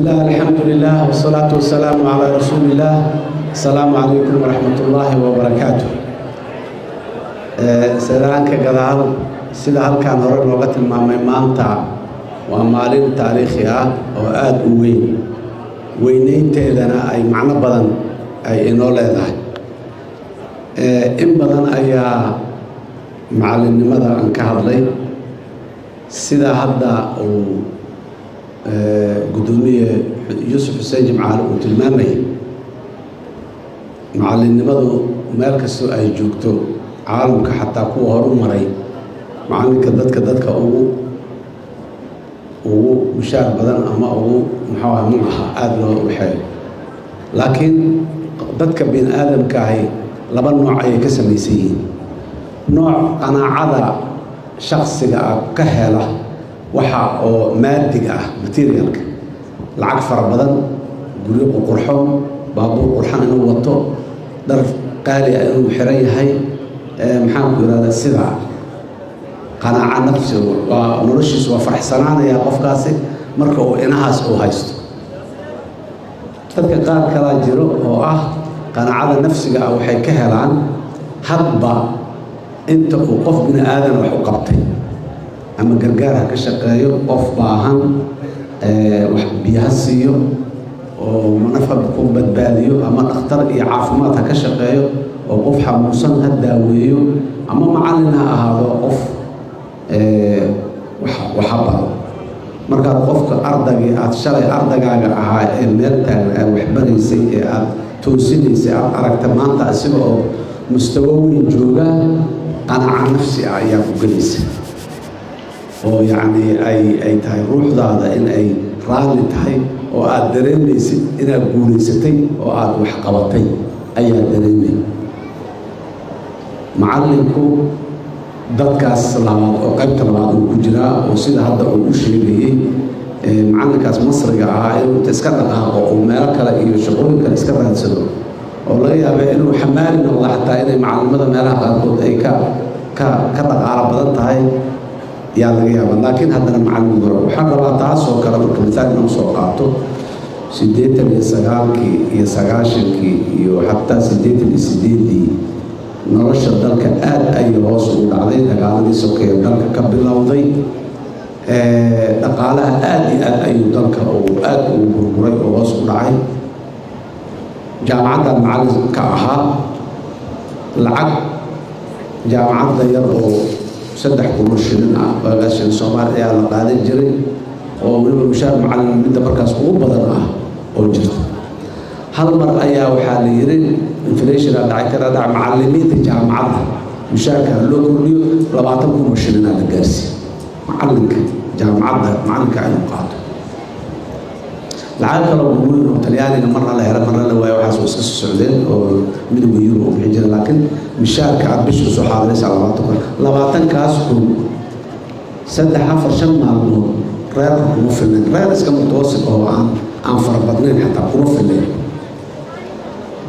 الله، الحمد لله، والصلاة والسلام على رسول الله. السلام عليكم ورحمة الله وبركاته. Salaanka gadaal, sida halkaan hore looga tilmaamay, maanta waa maalin taariikhi ah oo aada u weyn, weyneynteedana ay macno badan ay inoo leedahay. In badan ayaa macalinimada aan ka hadlay. Sida hadda uu guddoomiye Yuusuf Xuseen Jimcaale uu tilmaamayay, macalinimadu meel kastoo ay joogto caalamka, xataa kuwa horu maray, macalinka dadka ugu mushaar badan ama ugu muxuu ah ma aha aada loo waxeeyo. Laakiin dadka bini aadamka ahi laba nooc ayay ka samaysan yihiin: nooc qanaacada shaksiga ah ka hela waxa oo maadiga ah, materialka, lacag fara badan, guryo qurqurxoon, baabuur qurxan inuu wato, dhar qaali ah inuu xiran yahay, maxaan ku yidhahdaa, sidaa qanaaca nafsi waa noloshiisu, waa faraxsanaanayaa qofkaasi marka uu inahaas uu haysto. Dadka qaar kalaa jiro oo ah qanaacada nafsiga ah waxay ka helaan hadba inta uu qof bini aadan wax u qabtay, ama gargaar ha ka shaqeeyo, qof baahan wax biyo ha siiyo oo naf ha ku badbaadiyo, ama dhakhtar iyo caafimaad ha ka shaqeeyo oo qof xanuunsan ha daaweeyo, ama macallin ha ahaado, qof wax ha baro. Markaad qofka ardaygii aad shalay ardaygaaga ahaa ee meel taagan aad waxbaraysay ee aad toosinaysay aad aragta maanta isaga oo mustawo weyn jooga, qanaaca nafsi ah ayaa ku gelaysa, oo yacni ay tahay ruuxdaada in ay raalli tahay oo aad dareemaysid inaad guulaysatay oo aad wax qabatay ayaa dareemay. Macallinku dadkaas labaad oo qaybta labaad uu ku jiraa, oo sida hadda uu u sheegayey macallinkaas Masriga ahaa, inuu inta iska dhaqaaqo oo meelo kale iyo shaqooyin kale iska raadsado, oo laga yaaba inuu xamaali noqdo, xataa inay macalimada meelaha qaarkood ay ka dhaqaalo badan tahay yaa laga yaaba, laakiin haddana macallin hore. Waxaan rabaa taasoo kale marka misaal inuu soo qaato. 89-kii iyo 90-kii iyo xataa 88-dii nolosha dalka aad ayay hoos ugu dhacday. Dagaaladii sokeeye dalka ka bilowday, dhaqaalaha aad iyo aad ayuu dalka uu aad ugu burburay oo hoos u dhacay. Jaamacaddan macallin ka ahaa, lacag jaamacadda yar oo 3,000 oo shilin ah waagaas, shilin Soomaali, ayaa la qaadan jiray, oo weliba mushaar macallin midda markaas ugu badan ah oo jirta. Hal mar ayaa waxaa la yiri inflation-a dhacay kana dhac, macallimiinta jaamacadda mushaarka loo kordhiyo, 20,000 oo shilinaa la gaarsiiye macallinka jaamacadda macallinka inuu qaato. Lacag kaloo weyn oo Talyaaniga marna la helo, marna la waayo, waxaas waa iska soo socdeen oo Midowga Yurub uu bixin jiray. Laakiin mishaarka aad bisha usoo xaadiraysaa 20,000. 20-kaas kun 3, 4, 5 maalmood reerka kuma filnayn. Reer iska mutawasit oo aan fara badnayn xataa kuma filnayn.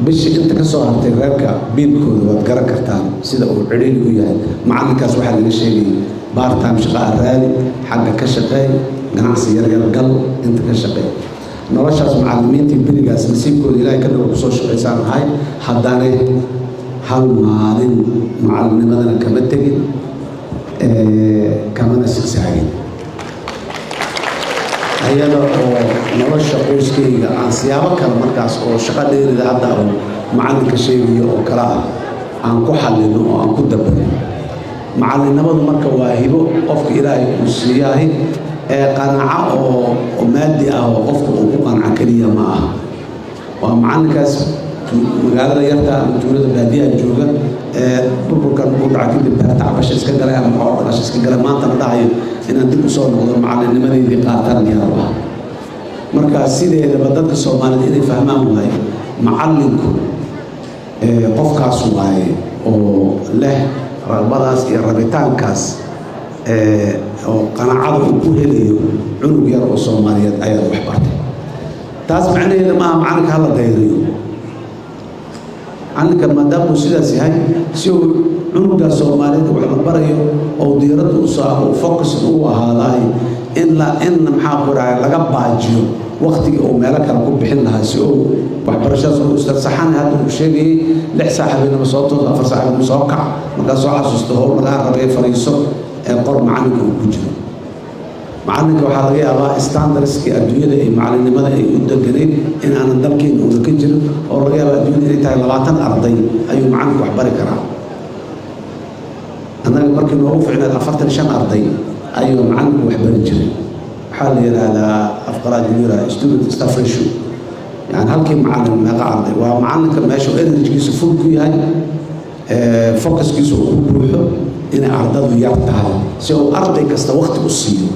Bishii inta ka soo hartay reerka biilkooda waad garan kartaan sida uu cidhiiri u yahay. Macallinkaas waxaa laga sheegayay part-time shaqaa raadi, xagga ka shaqeey, ganacsi yaryar gal, inta ka shaqeey. Noloshaas macallimiintii berigaas nasiibkooda Ilaahay ka dhaw kusoo shaqaysaan ahay. Haddana hal maalin macalinimadana kama tegin, kamana sigsaagin, ayada oo nolosha qoyskayga aan siyaabo kale markaas oo shaqo dheerida hadda uu macallinka sheegayo oo kale ah aan ku xallino oo aan ku dabarno. Macallinnimadu marka waa hibo qofka Ilaahay uu siiyahay ee qanaaco oo maadi ah oo qofka uu ku qanco keliya ma aha. Waa macallinkaas magaalada yarta ama tuulada baadiyaha jooga ee burburkan markuu dhaca kadib beerta cabasha iska galay ama xoolo dhaqasho iska galay, maantana dhahayo inaan dib usoo noqdo, macallinnimadeydii qaataan diyaar u ah. Marka sideedaba dadka Soomaalida inay fahmaan waaye, macallinku qofkaas waaye oo leh raqbadaas iyo rabitaankaas oo qanaacada uu ku helayo cunug yar oo Soomaaliyeed ayaad wax bartay. Taas macnaheeda maaha macallinka hala dayriyo. Macallinka maadaama uu sidaas yahay, si uu cunugaas Soomaaliyeed wax la barayo oo diiradda u saaro, uu focus u ahaadaay, in la in maxaa ku dhahay laga baajiyo. Waqtigii uu meelo kale ku bixin lahaa si uu waxbarashadaas uu ustaad saxan hadda uu sheegayay, 6 saac habeenimo soo toos, 4 saac habeenimo soo kac, markaad soo xasuusto howl lagaa rabay, fariiso ee qor. Macalinka uu ku jiro, macalinka waxaa laga yaabaa standardskii adduunyada ay macalinimada ay u deganayd in aanan dalkeena una ka jirin, oo laga yaabaa adduunyada inay tahay 20 arday ayuu macalinku wax bari karaa. Annaga markii noogu ficneed 45 arday ayuu macalinku wax bari jiray. Waxaa la yidhaahdaa, afqalaad lagu yidhahda, student staff ratio, yani halkii macalin meeqa arday. Waa macalinka meesha energygiisu full ku yahay, focuskiisu uu ku buuxo inay ardadu yar tahay, si uu arday kasta waqti u siiyo,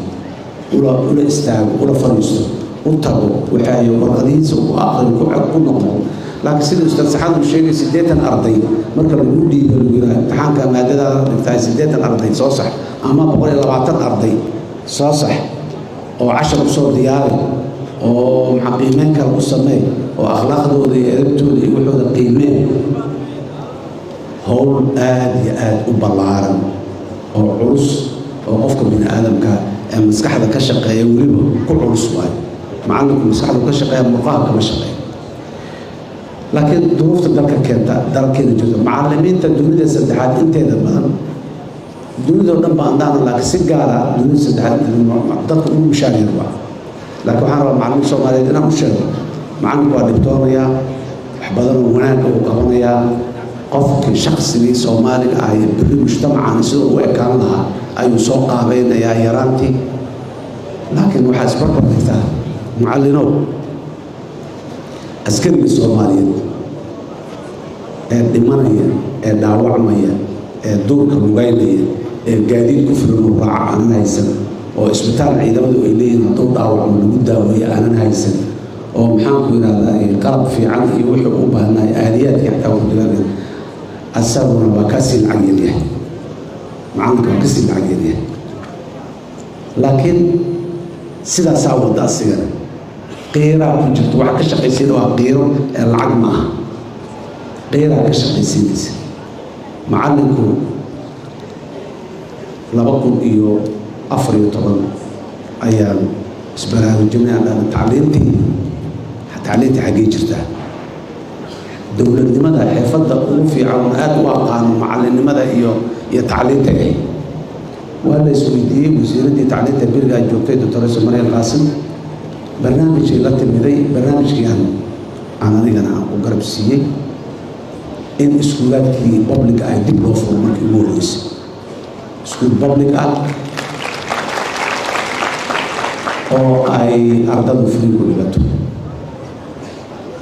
ula istaago, ula fadhiisto, u tago, waxaayo warqadihiisa ku aqriyo, ku noqdo. Laakiin sida ustaad saxaad uu sheegay, 80 arday marka lagu dhiibo, lagu yidhaha imtixaanka maadadaada dhigtahay 80 arday soo sax ama 120 arday soo sax oo cashar usoo diyaari oo maxaa qiimeyn kale u samee oo akhlaaqdooda iyo edabtooda iyo waxooda qiimeen, howl aada iyo aada u ballaaran oo culus oo qofka bini aadamka ee maskaxda ka shaqeeya weliba ku culus waayo. Macallinku maskaxdu ka shaqeeya, murqaha kama shaqeeya. Laakiin duruufta dalka keenta, dalkeena jirta, macallimiinta dunida saddexaad inteeda badan, dunidoo dhan ba andaana, laakiin si gaara dunida saddexaad dadka ugu mushaar yar waa. Laakiin waxaan rabaa macallimiinta Soomaaliyeed inaan u sheego, macallinku waa dhibtoonayaa, wax badan oo wanaagga uu qabanayaa. Qofkii shaqsigii Soomaaliga ah ee berri mujtamacan siduu u ekaan lahaa ayuu soo qaabaynayaa yaraantii. Laakiin waxaa isbarbar dhigtaa, mucallinow, askariga Soomaaliyeed ee dhimanaya, ee dhaawacmaya, ee duurka lugaynaya, ee gaadiid ku filan oo raaca aanan haysan, oo isbitaal ciidamadu ay leeyihiin hadduu dhaawacmo lagu daaweeye aanan haysan, oo maxaanku yidhahdaa qalab fiican iyo wuxuu u baahnaay aaliyaadkii xataa wuxuu, asaguna waa kasii lacag yaryahay. Macalinka waa kasii lacag yaryahay, laakiin sidaasaa wada asigana qiiraa ku jirto. Waxa ka shaqaysiina waa qiiro ee lacag ma aha, qiiraa ka shaqaysiinaysa. Macallinku 2014 ayaan isbaraarujinay, aan dhahna tacliintii xaggee jirtaa? Dowladnimada xirfadda ugu fiican oon aada u aqaano macallinnimada iyo tacliinta ah. Waa la isweydiiyey. Wasiiraddii tacliinta berigaa joogtay, Doctor Maryam Qaasim, barnaamijay la timiday. Barnaamijkii aan anigana aan ku garab siiyey in iskuulaadkii public ah dib loo furo. Markii ugu horreysay iskuul public ah oo ay ardadu free ku dhigato,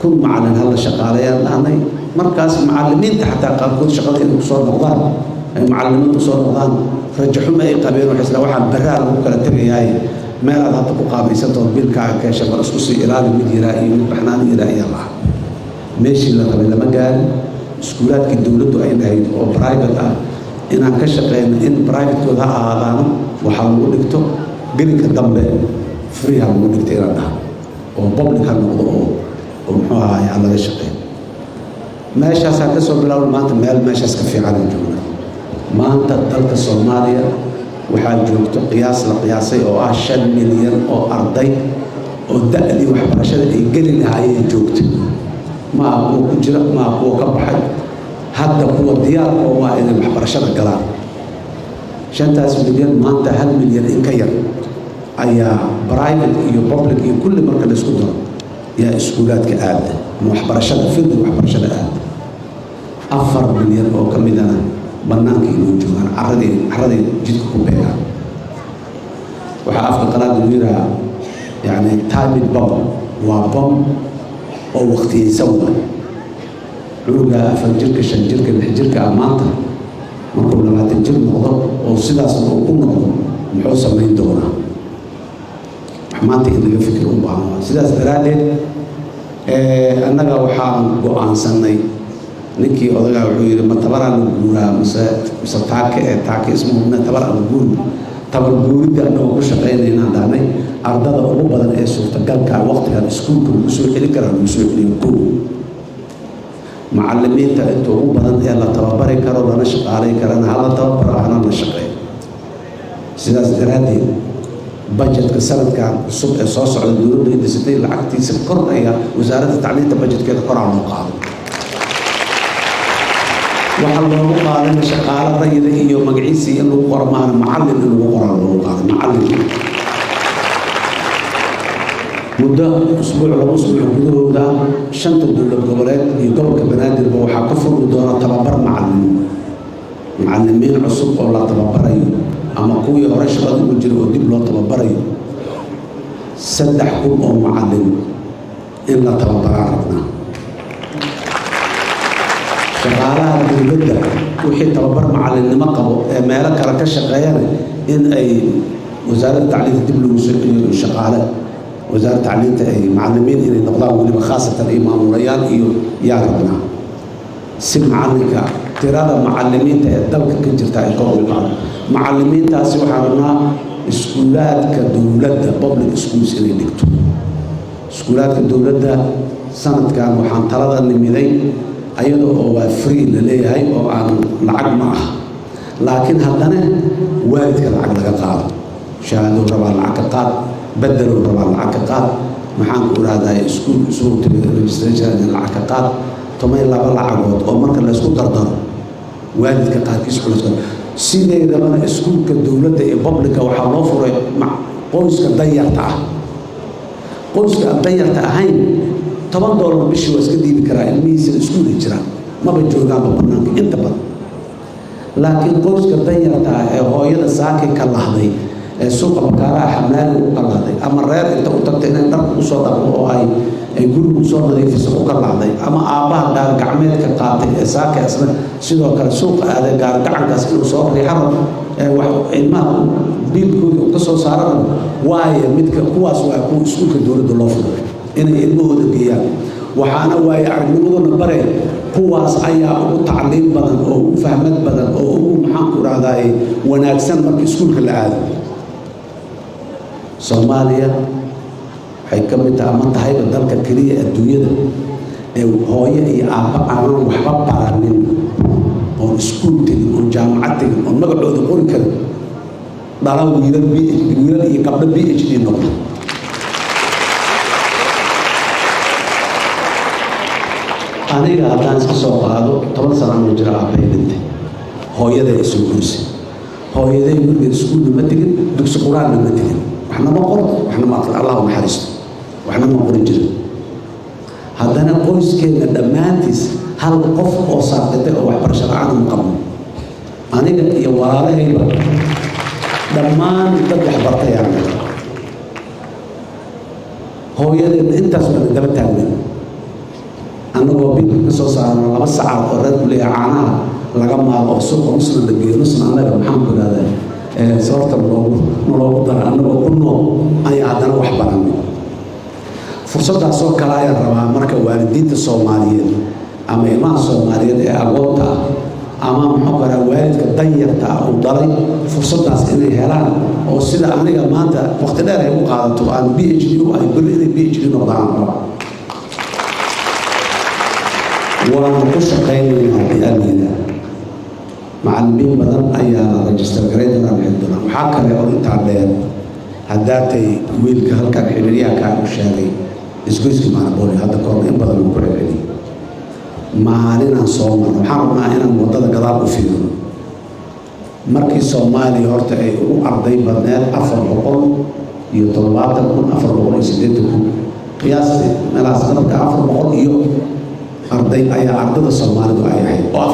1000 macallin hala shaqaaleeyaan dhahnay. Markaas macallimiinta xataa qaarkood shaqada inay kusoo noqdaan, ay macallimadu kusoo noqdaan, rajo xumo ay qabeen. Waxay isla waxaan barraa lagu kala tegayaaye, meelaad hadda ku qaabaysantood biilkaaga ka hesha, bal isku sii ilaali. Mid yiraa iyo mid baxnaan yiraa ayaa lahaa. Meeshii la rabay lama gaarin. Iskuulaadkii dowladdu ay lahayd oo private ah inaan ka shaqeyno in privatekooda ha ahaadaano, waxaa lagu dhigto gelinka dambe free ha lagu dhigto inaan dhaha oo public ha noqdo oo muxuu ahaay ha laga shaqeeyo. Meeshaasaa ka soo bilaawna. Maanta meel meeshaas ka fiicanaan joogna. Maanta dalka Soomaaliya waxaa joogto qiyaas la qiyaasay oo ah 5 milyan oo arday oo da'dii waxbarashada ay geli lahaayeen joogta. Maaha kuwa ku jira, maaha kuwa ka baxay hadda, kuwa diyaarka oo ah inay waxbarashada galaan. 5taas milyan maanta 1 milyan in ka yar ayaa private iyo public iyo kulli marka la isku daro yaa iskuulaadka aada ama waxbarashada, fieldi waxbarashada aada. 4 milyan oo ka midana bannaanka inuu joogaan, carraday jidka ku beegaan. Waxaa afka qalaad lagu yidhaha yani timing bomb, waa bom oo waqtiyeysan. Waay cunuga 4 jirka, 5 jirka, 6 jirka ah maanta markuu 20 jir noqdo oo sidaasna uu ku noqdo, muxuu samayn doonaa? Wax maanta in laga fikir u baahan waa. Sidaas daraaddeed annaga waxaan go'aansannay, ninkii odagaa wuxuu yidhi, ma tabaraa la guuraa mise taake? Ee taake isma hubna, tabar aan guuri. Tabar guuridda annagoo ku shaqaynaynaan dhahnay, ardada ugu badan ee suurtagalka waqtigan iskuulka lagu soo celin karaa lagu soo celiyo. Kow, macallimiinta inta ugu badan ee la tababari karo lana shaqaalay karana hala tababaro, hana la shaqeeyo. Sidaas daraaddeed Budgetka sanadkan cusub ee soo socda, dowladda ay dhisatay, lacagtiisa kor ayaa wasaaradda tacliinta budgetkeeda koraa loo qaado. Waxaa loogu qaadana shaqaalo rayida iyo magaciisii in lagu qoro maahana, macallin in lagu qoraa loogu qaaday macallin. Muddo usbuuc, 2 usbuuc gudahooda, shanta dowlad goboleed iyo gobolka Banaadirba waxaa ka furmi doona tababar macallin, macallimiin cusub oo la tababarayo ama kuwii hore shaqada ugu jira oo dib loo tababarayo. 3000 oo macallin in la tababaraan rabnaa. Shaqaalaha dowladda wixii tababar macallinnimo qabo ee meelo kale ka shaqeeyana in ay wasaaradda tacliinta dib lagu soo celiyo, shaqaale wasaaradda tacliinta ay macallimiin inay noqdaan, weliba khaasatan iyo maamulayaal iyo yaa rabnaa, si macallinka tirada macallimiinta ee dalka ka jirta ay kor ugu kacdo. Macallimiintaasi waxaan rabnaa iskuulaadka dowladda, public schools, inay dhigto. Iskuulaadka dowladda sanadkan waxaan talada nimiday ayadoo oo waa free la leeyahay oo aan lacag ma ah, laakiin haddana waalidka lacag laga qaado. Shahaadou rabaa, lacag ka qaad. Bedelow rabaa, lacag ka qaad. Maxaan ku irahdaa, iskuul isugu tagay, registration lacag ka qaad. 12 lacagood oo marka laysku dardaro waalidka qaarkiis culayska. Sideedabana iskuulka dowladda ee publica waxaa loo furay qoyska danyarta ah. Qoyska aan danyarta ahayn $10 bishii waa iska dhiibi karaa, ilmihiisana iskuulay jiraan, maba joogaanba banaanka inta badan. Laakiin qoyska danyarta ah ee hooyada saaki ka lahday ee suuqa Bakaaraha xamaali u kalahday, ama reer inta u tagtay inay dharka usoo dhaqdo oo ay guriga usoo nadiifiso u kalahday, ama aabbaha gaarigacmeedka qaatay ee saaka isna sidoo kale suuqa aaday, gaarigacankaas inuu soo riixo rabo ee wax ilmaha biilkoodii uu ka soo saaro rabo, waayo midka kuwaas waa kuwa iskuulka dowladda loo furay inay ilmahooda geeyaan. Waxaana waaye aragnimaduna bare kuwaas ayaa ugu tacliin badan oo ugu fahmad badan oo ugu, maxaan ku rahdaye, wanaagsan marka iskuulka la aado. Soomaaliya waxay ka mid tahay ama tahayba dalka keliya adduunyada ee hooyo iyo aabba aanan waxba baranin, oon iskuul tegin, oon jaamacad tegin, oon magacooda qori karin, dhala wiilal wiilal iyo gabdho PhD noqda. Aniga haddaan iska soo qaado, 10 sano anuu jira aabbahay dhintay, hooyaday ay soo korisay. Hooyaday guriga iskuulna ma tegin, dugsi qur-aanna ma tegin, waxna ma qoro, waxna ma aqrin. Allah u naxariisto, waxna ma qorin jirin. Haddana qoyskeenna dhammaantiis hal qof oo saaqitay oo waxbarasho la-aan ma qabno. Aniga iyo walaalahayba dhammaan dad waxbartayaan. Hooyadeenna intaas baana daba taagnin, annagoo biilka ka soo saarno 2 sacaad oo reerku leeyahay caanaha laga maalo oo suuqa nusna la geeyo, nusna annaga, maxaan ku idhahdaa, sababta naloogu dara, annagoo ku nool ayaa haddana wax baranay. Fursaddaasoo kale ayaan rabaa marka waalidiinta Soomaaliyeed ama ilmaha Soomaaliyeed ee agoonta ah ama, muxuu karaa, waalidka danyarta ah uu dhalay fursaddaas inay helaan, oo sida aniga maanta waqti dheer ay u qaadato aan PhD u ahay, berri inay PhD noqdaan aan rabaa. Waanu ku shaqaynaynaa haddii aan yidhaah. Macallimiin badan ayaa la register garayn doonaa, bixin doonaa. Waxaa kale oo intaa dheer, haddaatay wiilka halkan xiriiryahanka u sheegay isgoyska Maanaboli, hadda kahor in badan uu ku celceliyey, maalinaan soo marno. Waxaan rabnaa inaan waddada gadaal u fiirino. Markii Soomaaliya horta ay ugu arday badneed, 470,000, 480,000 qiyaastii meelahaas, marka 400 iyo arday ayaa ardada Soomaalidu ay ahayd, oo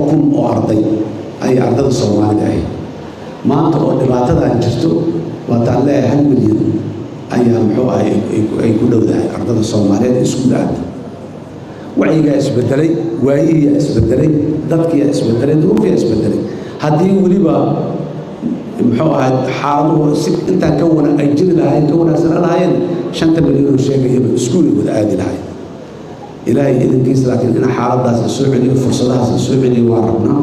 400,000 oo arday ayay ardada Soomaalida ahayd. Maanta oo dhibaatadan jirto, waataan leeyahay, 1 milyan ayaa, muxuu ahay, ay ku dhowdahay ardada Soomaaliyeed iskuul aada. Wacyigaa isbedelay, waayihiyaa isbedelay, dadkiyaa isbedelay, duruufiyaa isbedelay. Haddii weliba, muxuu ahay, xaaladuhu si intaan ka wana ay jiri lahaayeen, ka wanaagsanaa lahaayeen, 5ta milyan oo sheegayaba iskuul ay wada aadi lahaayeen, Ilaahay idankiisa. Laakiin in xaaladaas la soo celiyo, fursadahaas la soo celiyo waan rabnaa.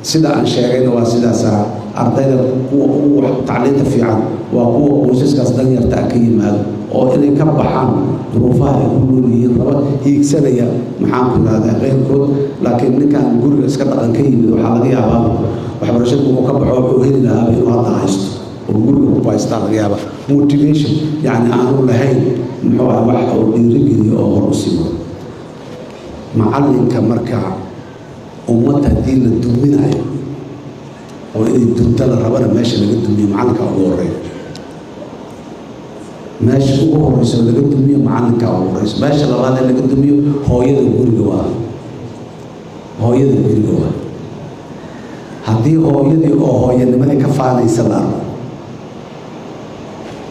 Sida aan sheegayna waa sidaasaa. Ardayda kuwa ugu tacliinta fiican waa kuwa qoysaskaas danyarta ah ka yimaado oo inay ka baxaan duruufaha ay ku nool yihiin raba, hiigsanaya, maxaan ku ihahdaa, qeyrkood. Laakiin ninkan guriga iska dhaqan ka yimid waxaa laga yaabaa waxbarashada uu ka baxo wuxuu heli lahaaba inuu hadda haysto. Oo guriga ku haystaa laga yaaba motivation, yacni aanu lahayn, muxuu ah, wax oo dhiirigeliyo oo hor u sii wado macallinka. Marka ummad haddii la duminayo oo inay dunta la rabana, meesha laga dumiyo macallinka ugu horeeyo. Meesha ugu horeyso laga dumiyo macallinka ugu horeyso. Meesha labaad ee laga dumiyo hooyada guriga waa, hooyada guriga waa. Haddii hooyadii oo hooyanimadii ka faanaysa la arko,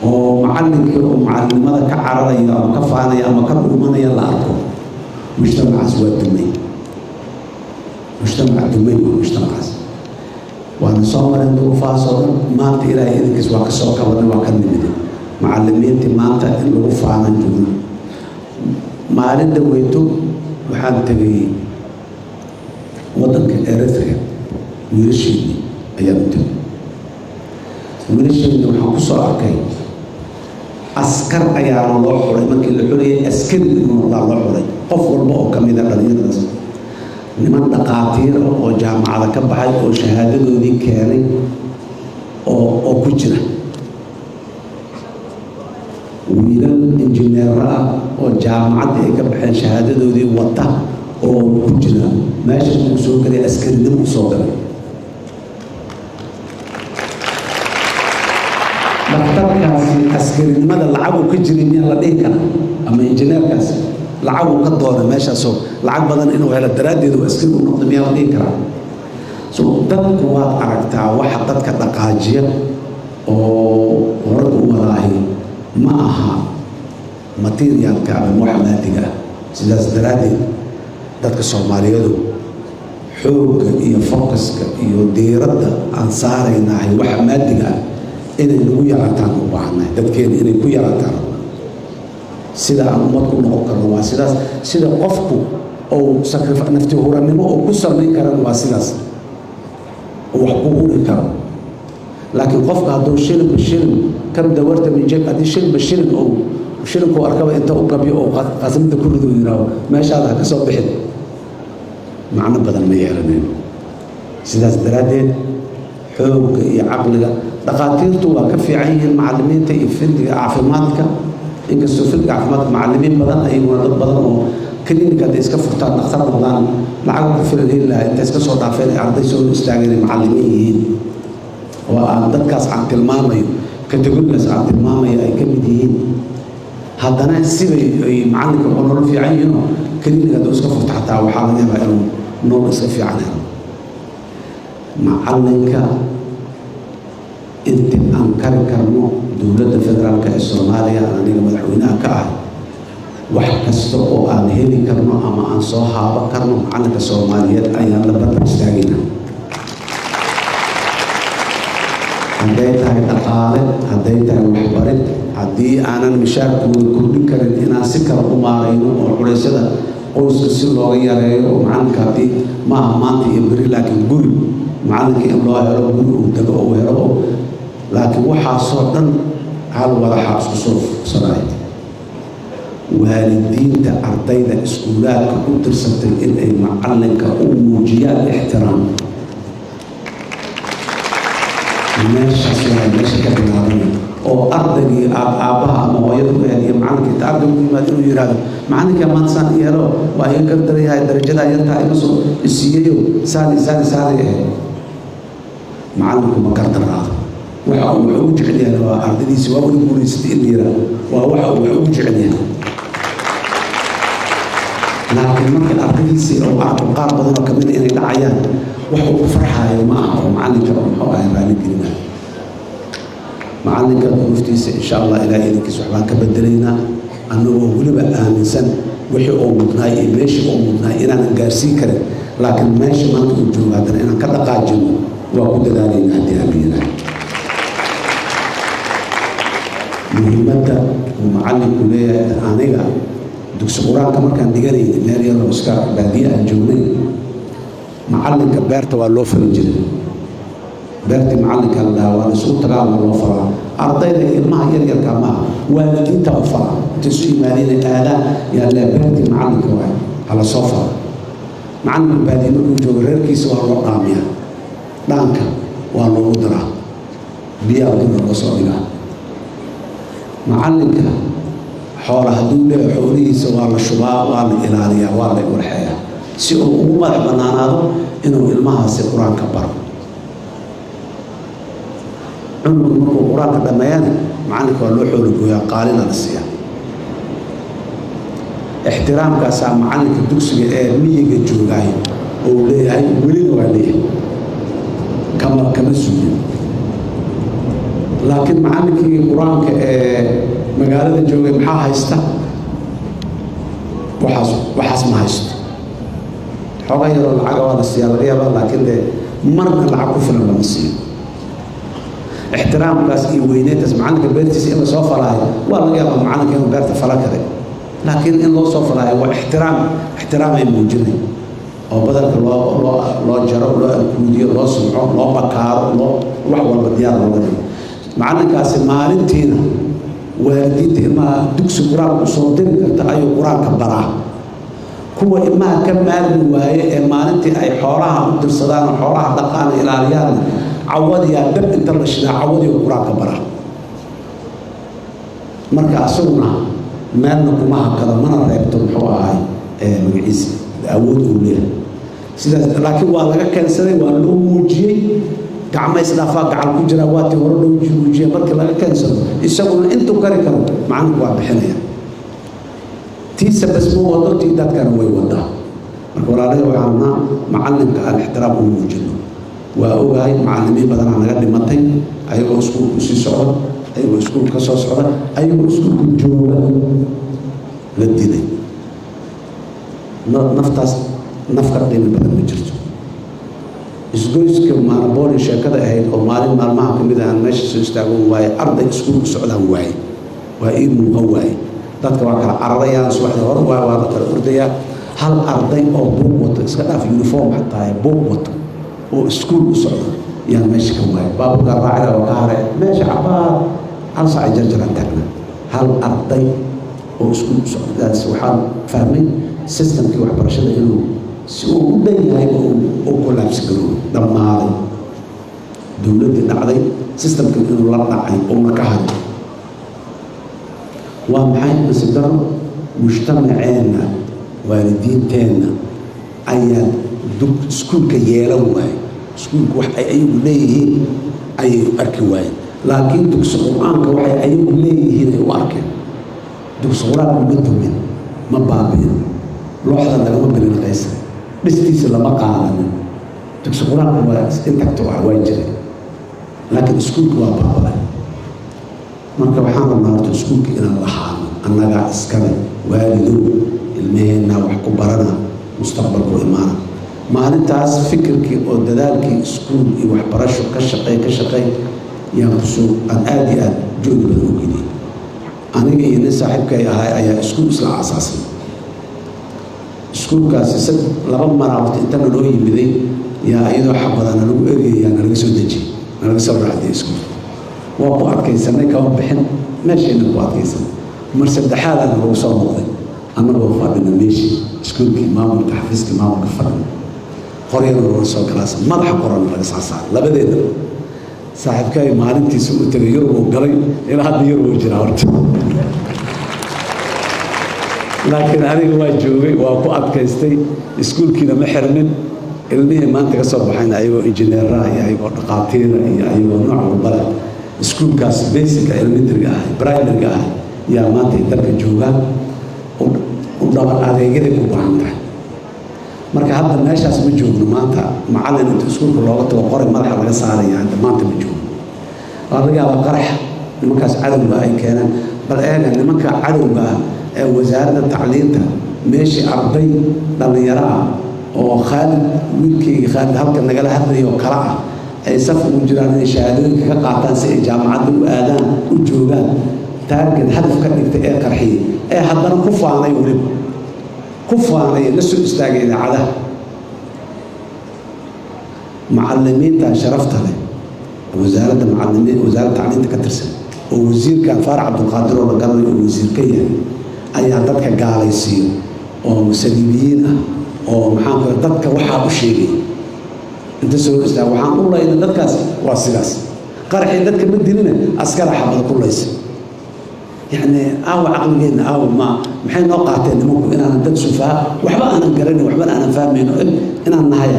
oo macallinkii oo macalinimada ka cararaya ama ka faanaya ama ka dhuumanaya la arko, mujtamacaas waa dumay. Mujtamac dumay waa mujtamacaas. Waana soo mareen duruufahaas oo dhan. Maanta Ilaahay idinkiis waa ka soo kabanay, waa ka nimiday. Macalimiintii maanta in lagu faanan joogno. Maalin dhaweyto waxaan tegay waddanka Eritrea. Wiilasheedii ayaan u tegay. Wiilasheedii waxaan ku soo arkay askar ayaana loo xulay. Markii la xulayay, askari inuu noqdaa loo xulay qof walba oo ka mid a dhalinyaradaas. Niman dhaqaatiir ah oo jaamacada ka baxay oo shahaadadoodii keenay oo ku jira, wiilal injineero ah oo jaamacaddii ay ka baxeen shahaadadoodii wata oo ku jira, meesha uu soo galay askarinimo u soo galay. Dhakhtarkaasi askarinimada lacaguu ka jiray miyaa la dhihi karaa? Ama injineerkaasi lacaguu ka doonay meeshaasoo lacag badan inuu helo daraaddeed uu askari u noqday miyaa la dhihi karaa? So dadku waad aragtaa, waxa dadka dhaqaajiya oo horada u wadaahi ma aha materialka ama waxa maadiga ah. Sidaas daraaddeed, dadka Soomaaliyeedu, xoogga iyo focuska iyo diiradda aan saaraynahay waxa maadiga ah inay nagu yaraataan u baahannahay. Dadkeena inay ku yaraataan sida aan ummad ku noqon karno waa sidaas. Sida qofku uu nafti huranimo uu ku samayn karana waa sidaas, uu wax ku huri karo. Laakiin qofka hadduu shilinba shilin kam dawarta min jeb, haddii shilinba shilin uu shilinkuu arkaba inta u gabyo oo qasnada ku rido, yidhaaho meeshaada ha ka soo bixin, macno badan ma yeelanayno. Sidaas daraaddeed, xoogga iyo caqliga dhaqaatiirtu waa ka fiican yihiin macallimiinta iyo fieldiga caafimaadka, inkastoo fieldiga caafimaadka macallimiin badan ayaguna dad badan oo clinic hadday iska furtaan, dhakhtar noqdaan, lacag ku filan heli lahaa, intay iska soo dhaafeen ay arday soo istaageen ay macallimiin yihiin, oo aan dadkaas aan tilmaamayo, categorygaas aan tilmaamayo ay ka mid yihiin. Haddana sibay ay macallinka uga nolol fiican yihiinoo clinic hadduu iska furto xataa waxaa laga yaabaa inuu nolol iska fiican helo. Macallinka inti aan kari karno, dowladda federaalka ee Soomaaliya, aniga madaxweynaha ka ah, wax kasta oo aan heli karno ama aan soo haaban karno, macallinka Soomaaliyeed ayaan la barbar istaagaynaa. Hadday tahay dhaqaale, hadday tahay waxbarid, haddii aanan mishaarkooda kordhin karin, inaan si kale u maarayno oo culeysyada qoyska si looga yareeyo. Oo macallinka haddii maaha maanta iyo beri, laakiin guri macallinka in loo helo, guri uu dego uu helo. Laakiin waxaasoo dhan hal wadaxa isku soo fugsanaya: waalidiinta ardayda iskuulaadka u dirsatay inay macallinka u muujiyaan ixtiraam. Meeshaas waa meesha ka bilaabanay oo ardaygii aad aabbaha ama hooyada u ahayd iyo macallinka inta ardaygu u yimaado inuu yidhaahdo, "Macallinka maanta saan yeelo, waa iga gardarayahay, darajadaa yartaa ima soo isiiyeyo, saan iyo saan iyo saanay ahayd." Macallinku ma gardaraado. Waxa uu wax ugu jecel yahay waa ardaydiisi waa wada guulaysatay in la yidhaahdo, waa waxa uu wax ugu jecel yahay. Laakiin marka ardaydiisii uu arko qaar badan oo kamid inay dhacayaan, wax uu ku farxaayo ma aha oo macallinka muxuu ahay raali gelinayo. Macallinka duruuftiisa, insha Allah, Ilaah idinkiis, waxbaan ka bedelaynaa, annagoo weliba aaminsan wixii uu mudnaay iyo meeshii uu mudnaay inaanan gaarsiin karin, laakiin meesha maanta uu joogo haddana inaan ka dhaqaajino waa ku dadaalaynaa haddii aan yidhaahdo. Muhiimadda uu macallinku leeyahay, aniga dugsi qur-aanka markaan dhiganayna, meel yaroo iska baadiye aan joognay, macallinka beerta waa loo falin jiray. Beertii macallinka la dhahaa waa la isugu tagaa, waa loo falaa. Ardayda ilmaha yaryarka maaha, waalidiinta u falaa. Intay isu yimaadeen aadaan yaa lee, beertii macallinka waay, hala soo fala. Macallinka baadiye markuu joogo, reerkiisa waa loo dhaamiyaa, dhaanka waa loogu daraa. Biyaha guriga loo soo dhigaa. Macallinka xoola hadduu leeyahay, xoolihiisa waa la shubaa, waa la ilaaliyaa, waa la warxeeyaa, si uu ugu madax bannaanaado inuu ilmahaasi Qur-aanka baro. Cunugu markuu Qur-aanka dhammeeyana, macallinka waa loo xoolo gooyaa, qaalina la siiyaa. Ixtiraamkaasaa macallinka dugsiga ee miyiga joogaay oo uu leeyahay, welina waa leeyahay, kama suulin. Laakiin macallinkii Qur-aanka ee magaalada joogay maxaa haysta? Waxaas ma haysto. Xoogaa yaroo lacaga waa la siiyaa, laga yaabaa, laakiin dee marna lacag ku filan lama siiyo. Ixtiraamkaas iyo weyneyntaas, macallinka beertiisa in lasoo falaayo waa laga yaabaa, macallinka inuu beerta fala karay, laakiin in loo soo falaayo waa ixtiraam, ixtiraam ay muujinay oo badarka loo jaro, loo alkuudiyo, loo sumco, loo bakaaro, loo wax walba diyaar looga dhigo. Macallinkaasi maalintiina waalidiinta ilmaha dugsi Qur-aanka usoo diri karta ayuu Qur-aanka baraa. Kuwa ilmaha ka maarmi waaye ee maalintii ay xoolaha u dirsadaan oo xoolaha dhaqaana ilaaliyaanna, cawadiyaa dab inta la shidaa, cawadii Qur-aanka baraa. Marka asaguna meelna kuma hakado, mana reebto. Muxuu ahay magaciisa? Awood uu leeyahay sidaas, laakiin waa laga keensaday, waa loo muujiyey. Gacma isdhaafaa gacal ku jira, waa tii hore loo muujiyey. Markii laga keensado, isaguna intuu kari karo macalinku waa bixinaya. Tiisa bas ma wado, tii dadkana way wadaa. Marka walaalahi, waxaan rabnaa macalinka aan ixtiraam u muujino. Waa ogahay macalimiin badanaa naga dhimatay, ayagoo iskuulka usii socda, ayagoo iskuulka ka soo socda, ayagoo iskuulka jooga la dilay. Naftaas naf ka qiimi badan ma jirto. Isgoyska Maanabooli sheekada ahayd oo maalin maalmaha ka mid aan meesha soo istaago waaye, arday iskuul u socdaan waaye, waa ii muuqan waaye. Dadka waa kala cararayaan, subaxdii hore waa la kala ordayaa. Hal arday oo buug wato, iska dhaaf uniform xataa, buug wato oo iskuul u socdo yaan meesha ka waayay. Baabuurkaa raacida waa ka hare meesha cabaar, hal saac jarjaraan taagna, hal arday oo iskuul u socdo. Waxaan fahmay systemkii waxbarashada inuu si uu u dhan yahay oo u collapse garoobo, dhammaaday, dowladdii dhacday, systemkii inuu la dhacay uuna ka haray. Waa maxay nasiib daro? Mujtamaceenna, waalidiinteenna ayaa iskuulka yeelan waaye. Iskuulku wax ay ayagu leeyihiin ayay u arki waayeen, laakiin dugsi Qur-aanka waxay ayagu leeyihiin ay u arkeen. Dugsi Qur-aanku ma dumin, ma baabi'in, looxda lagama bilinqaysan, dhistiisa lama qaadanin. Dugsi Qur-aanku waa intact ah, waa jiray, laakiin iskuulka waa baaba'ay. Marka waxaan rabnaa horta iskuulka inaan lahaano, annagaa iskale. Waalidow, ilmaheenna wax ku barana, mustaqbalku imaana. Maalintaas fikirkii oo dadaalkii iskuul iyo waxbarasho ka shaqey ka shaqey yaan kusoo aan aada iyo aada juhdi badan u geliyey. Aniga iyo nin saaxiibkay ahay ayaa iskuul isla aasaasay. Iskuulkaasi sad laba maraa horta inta naloo yimiday yaa iyadoo xabada nalagu eryayaa nalaga soo dejiyey, nalaga soo raacdiyay iskuulka. Waa ku adkaysanay, kama bixin, meeshayna ku adkaysanay. Mar saddexaadaana lagu soo noqday, annagoo fadhina meeshii iskuulkii maamulka, xafiiskii maamulka fadhina, qoryana lala soo galaasa, madaxa qorana laga saa saaray labadeeda. Saaxiibkay maalintiisa u tegay, Yurub uu galay, ilaa hadda Yurub uu jiraa horta, laakiin aniga waa joogay, waa ku adkaystay, iskuulkiina ma xirnin. Ilmihii maanta ka soo baxayna ayagoo injineeraha iyo ayagoo dhaqaatiira iyo ayagoo nooc walba leh, iskuulkaas basica elementaryga ah, primaryga ah, yaa maanta ay dalka joogaan. U dhabar adeegyaday u baahan tahay. Marka hadda meeshaas ma joogno. Maanta macallin inta iskuulka looga tago qoray madaxa laga saaraya hadda maanta ma joogno. Waa laga yaabaa qarax nimankaas cadowga ay keenaan. Bal eega nimanka cadowga ah ee wasaaradda tacliinta, meeshii arday dhallinyaro ah oo Khaalid, wiilkayga Khaalid halka nagala hadlayo oo kale ah, ay saf ugu jiraan inay shahaadooyinka ka qaataan si ay jaamacadda u aadaan, u joogaan, target hadaf ka dhigtay ee qarxiyey, ee haddana ku faanay, weliba ku faanay, la soo istaagay idaacadaha. Macallimiinta sharafta leh, wasaaradda macallimiin, wasaaradda tacliinta ka tirsan, oo wasiirkan Faarax Cabdulqaadir oo la garanayo oo wasiir ka yahay, ayaa dadka gaalaysiiyo oo saliibiyiin ah oo maxaan ku dadka waxaa u sheegay inta soo istaag waxaan u layna dadkaas waa sidaas. Qaraxii dadka ma dilina, askara xabada ku laysa. Yacni aawa caqligeenna? Aawa ma maxay noo qaateen nimanku? Inaanan dad sufaha, waxba aanan garanin, waxbana aanan fahmayno inaan nahay.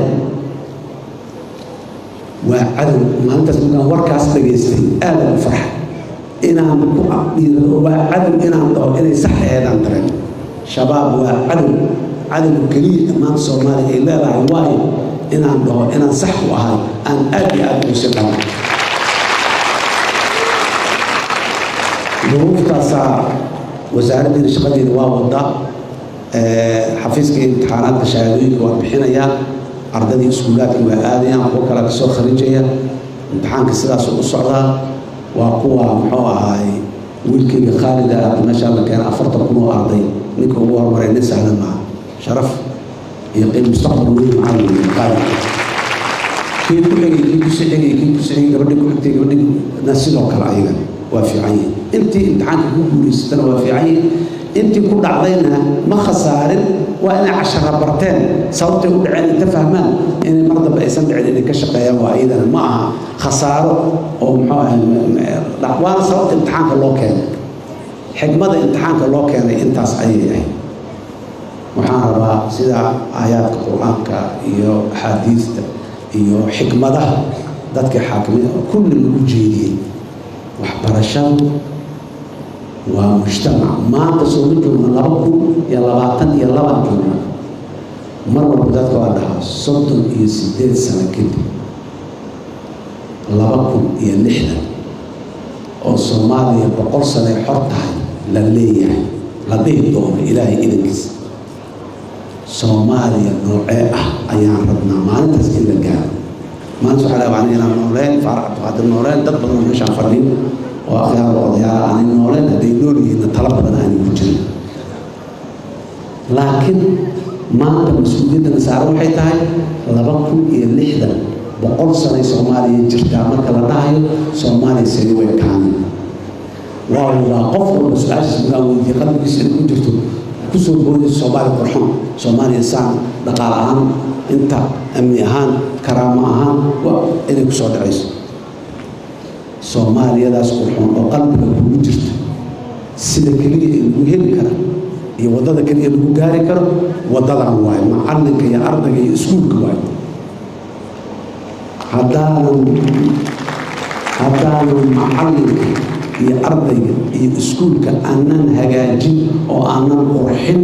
Waa cadow. Maalintaas markaan warkaas dhageystay, aadaan u farxay inaan ku dhiirado. Waa cadow inaan dhaho inay sax aheedaan dareen. Shabaab waa cadow, cadowga keliya maanta Soomaaliya ay leedahay waayo inaan dhaho, inaan sax u ahay aan aad iyo aad ugu sii qabo. Duruuftaasaa wasaaraddiina shaqadeeda waa wada. Xafiiska imtixaanaadka shahaadooyinka waa bixinayaa, ardadii iskuulaadka waa aadayaan, kuwo kale kasoo kharijaya, imtixaanka sidaasuu u socdaa. Waa kuwa muxuu ahaay wiilkayga Khaalida hadda meeshaa la keenay, 40,000 oo arday ninka ugu horumaray, nin sahlan maaha. Sharaf iyo qiim, mustaqbal weyn macallin Khaalid. Kii ku xigay, kii ku sii xigay, kii ku sii xigay, gabadhii ku xigtay, gabadhii sidoo kale, ayagana waa fiican yihiin. Intii imtixaanka ku guulaysatana waa fiican yihiin, intii ku dhacdayna ma khasaarin. Waa inay cashara barteen, sababtay u dhaceen inta fahmaan, inay mar dambe aysan dhicin inay ka shaqeeyaan. Waa iyadana ma aha khasaaro oo muxuu ahay, waana sababta imtixaanka loo keenay, xigmada imtixaanka loo keenay intaas ayay ahayd. Waxaan rabaa sida aayaadka Qur-aanka iyo axaadiista iyo xikmadaha dadka xaakimiin kulli lagu jeediyey, waxbarashadu waa mujtamac. Maanta sooma joogna 2022 joogna. Mar walba dadka waa dhahaa, 38 sano kadib, 2060 oo Soomaaliya 100 sanay xor tahay la leeyahay, la dhihi doono Ilaahay idankiisa, Soomaaliya noocee ah ayaan rabnaa maalintaas in la gaaro? Maalintaas waxaa laga aniga inaan nooleen, Faarax Cabdiqaadir nooleen, dad badan oo meeshaan fadhiyo oo akhyaar oo odayaal aanay nooleen, hadday nool yihiinna talo badan aanay ku jirin. Laakiin maanta mas-uuliyaddana saaran waxay tahay 2060, 100 sanay Soomaaliya jirtaa marka la dhahayo, Soomaaliya say u ekaanay? Waa qof walba su-aashiis markaan weydiiye, qalbigiisa inay ku jirto kusoo boodayso: Soomaaliya qurxon, Soomaaliya saan, dhaqaale ahaan inta, amni ahaan, karaamo ahaan, waa inay kusoo dhacayso. Soomaaliyadaas qurxoon oo qalbiga kugu jirta, sida keliya ee lagu heli kara iyo waddada keliya lagu gaari karo waddadan waayo macallinka iyo ardayga iyo iskuulka waayo. Haddaanan macallinka iyo ardayga iyo iskuulka aanan hagaajin oo aanan qurxin,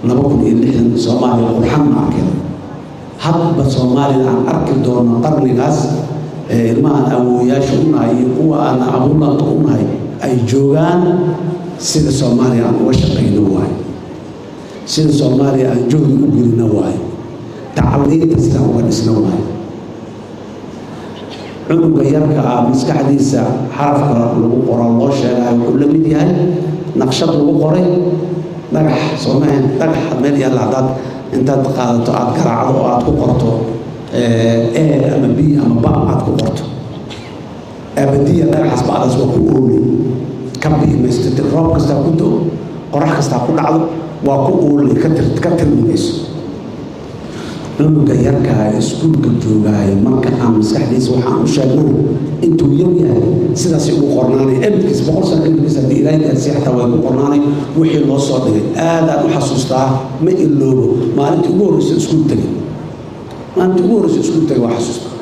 2060 Soomaaliya qurxan ma arkeen. Hadba Soomaalida aan arki doono qarnigaas ee ilmahaan awooyaasha u nahay iyo kuwa aan abuulanka u nahay ay joogaan, sida Soomaaliya aan uga shaqayno waayo, sida Soomaaliya aan juhdi u gelino waayo, tacliinta sidaan uga dhisno waayo. Cunuga yarka ah maskaxdiisa xarafka lagu qoro loo sheegayo wuxuu la mid yahay naqshad lagu qoray dhagax. Soo maahan dhagax meel yaalla haddaad intaad qaadato aada garaacdo oo aada ku qorto A ama B ama ba aad ku qorto, abadiya dhagaxaas bacdaas waa ku oolay, ka bi'i maysto. Roob kastaa ku do, qorax kastaa ku dhacdo, waa ku oolay, ka tirmi mayso. Cunuga yarkaa iskuulka joogaayo marka aan maskaxdiisa waxaan u sheegnana intuu yar yahay sidaasay ugu qornaanay ebidkiis. 100 sano kadibkiis haddii Ilaahay gaarsiiya xataa way ku qornaanay wixii loo soo dhigay. Aadaan u xasuustaa, ma iloobo maalintii ugu horreysa iskuul tegay. Maalintii ugu horreysa iskuul tegay waa xasuustaa,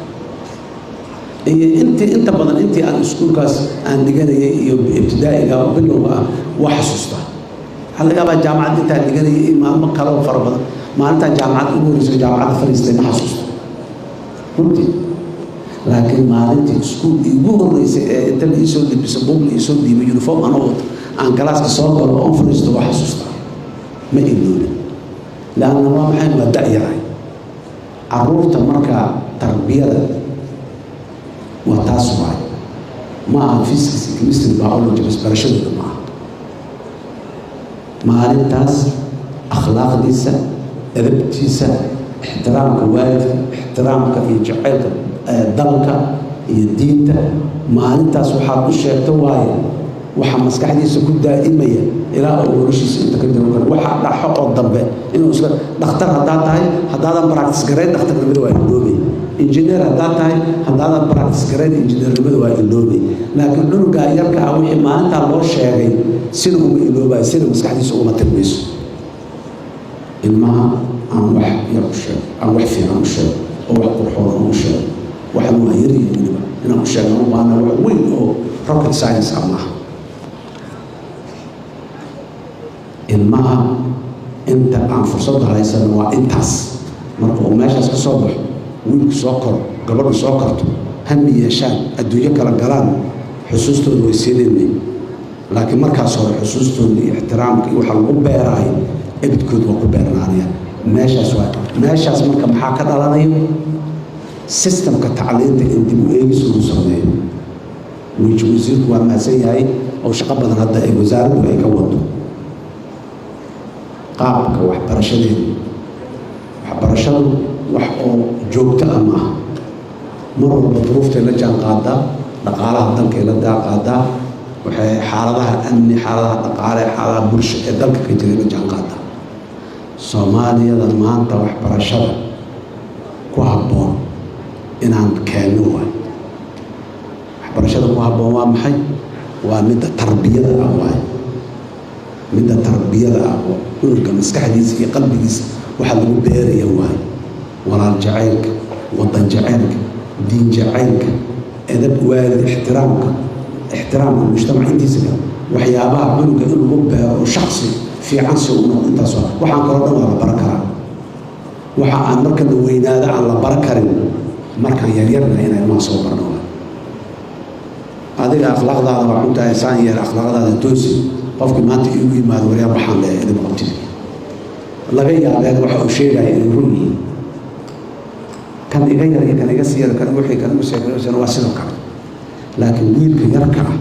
iyo intii inta badan intii aan iskuulkaas aan dhiganayay iyo ibtidaa'iga oo bilowga ah waa xasuustaa. Waxaa laga yaabaa jaamacad intaan dhiganayay iyo maalmo kale oo fara badan. Maalintaan jaamacad ugu horreysay jaamacadda fadhiistay ma xasuusto runtii, laakiin maalintii iskuul iigu horreysay ee inta la iisoo libiso, buug la iisoo dhiibay, uniform anoo wato, aan galaaska soo galo oon fadhiisto, waa xasuustaa, ma iloobin. Laanna waa maxay? Waa da-yarahay. Caruurta markaa tarbiyada waa taas waay. Ma aha physics, chemistry, biology bas barashadooda ma aha. Maalintaas akhlaaqdiisa, edabtiisa, ixtiraamka waalidka, ixtiraamka iyo jacaylka dalka iyo diinta, maalintaas waxaad u sheegto waaye waxaa maskaxdiisa ku daa'imaya ilaa uu noloshiisa inta ka jiro karo. Waxa dhaxo oo dambe inuu iska dhakhtar haddaad tahay, haddaadan practice garayn dhakhtarnimada, waa iloobay. Injineer haddaad tahay, haddaadan practice garayn, injineernimada waa iloobay. Laakiin cunugaa yarka ah wixii maalintaa loo sheegay sina uma iloobayo, sina maskaxdiisa uguma tirmayso. Ilmaha aan wax yar u sheego, aan wax fiican u sheego oo wax qurxoon aan u sheego. Waxan waa yaryihin weliba inaan u sheegno u baahna, wax weyn oo rocket science ah maaha. Ilmaha inta aan fursadda haysano waa intaas. Marka uu meeshaas ka soo baxo, wiilku soo koro, gabadhu soo korto, hami yeeshaan, adduunyo kala galaan, xusuustooda way siinayna. Laakiin markaas hore xusuustooda iyo ixtiraamka iyo waxa lagu beeraayo ebidkood waa ku beernaanaya meeshaas. Waa meeshaas. Marka maxaa ka dhalanayo? Systemka tacliinta in dib u eegis lagu sameeyo. Wasiirku waa mahadsan yahay oo shaqo badan hadda ay wasaaraddu ay ka wado qaabka waxbarashadeedu. Waxbarashadu wax oo joogto ah maaha. Mar walba duruuftay la jaan qaadaa, dhaqaalaha dalkay la jaan qaadaa, waxay xaaladaha amni, xaaladaha dhaqaale, xaaladaha bulsho ee dalka ka jiray la jaan qaadaa. Soomaaliyada maanta waxbarashada ku habboon inaan keenno waay. Waxbarashada ku habboon waa maxay? Waa midda tarbiyada ah waay, midda tarbiyada ah oo cunuga maskaxdiisa iyo qalbigiisa waxa lagu beeraya waay: walaal jacaylka, wadan jacaylka, diin jacaylka, edab waalid, ixtiraamka, ixtiraamka mujtamac intiisa kale. Waxyaabaha cunuga in lagu beero oo shaksi fiican si uu noqdo, intaas waa. Waxaan kaloo dhan waa la baran karaa. Waxa aan marka la weynaado aan la baran karin, markaan yaryarna inaan ilmaha soo barno waay. Adiga akhlaaqdaada waa xuntahay, saan yeel, akhlaaqdaada toosi. Qofkii maanta iigu yimaado, waryaa, waxaan leeyahay idin qabtid, laga yaabeen waxa uu sheegaya inay run yihiin. Kan iga yar iyo kan iga sii yar, kan wixii kan igu sii kan, waa sidoo kale. Laakiin wiilka yarka ah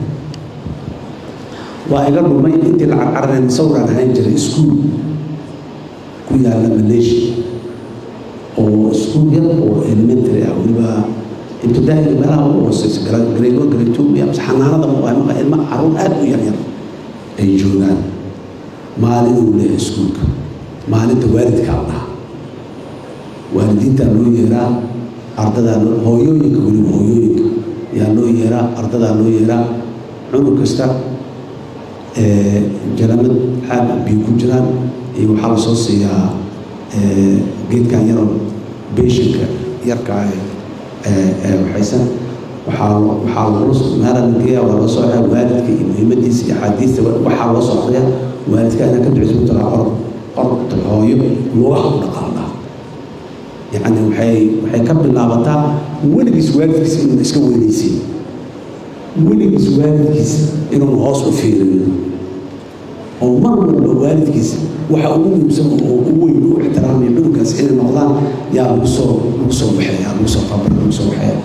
waa iga dhumay intii la carcarareen. Sawiraan ahaan jiray iskuul ku yaalla Malaysia, oo iskuul yar oo elementary ah, weliba ibtidaa'iga meelaha ugu hooseysa, grade 1, grade 2 iyo xanaanada maqa, ilma caruur aad u yaryar ay joogaan. Maalin uu leeyahay iskuulka, maalinta waalidkaa la dhahaa, waalidiintaa loo yeeraa, ardadaa loo, hooyooyinka, weliba hooyooyinka yaa loo yeeraa, ardadaa loo yeeraa. Cunug kasta jalamad caag biyo ku jiraan iyo waxaa lasoo siiyaa geedkan yaroo beeshinka yarka waxaysan. Waxaa lagula meela la geeyaa, waa loo soo xiraa waalidka iyo muhiimadiisa iyo axaadiista waxaa loo soo aqriyaa. Waalidka inaa ka duceysa mutala, orod orod hooyo lugaha u dhaqaaqaa. Yacni waxay ka bilaabataa weligiis waalidkiis inuuna iska weynaysiin, weligiis waalidkiis inuuna hoos u fiirinin, oo mar walba waalidkiis waxa ugu muhiimsan oo ugu weyn u ixtiraamaya cunugaas inay noqdaan. Yaa lagu soo waxeeya, lagu soo tabara, lagu soo waxeeya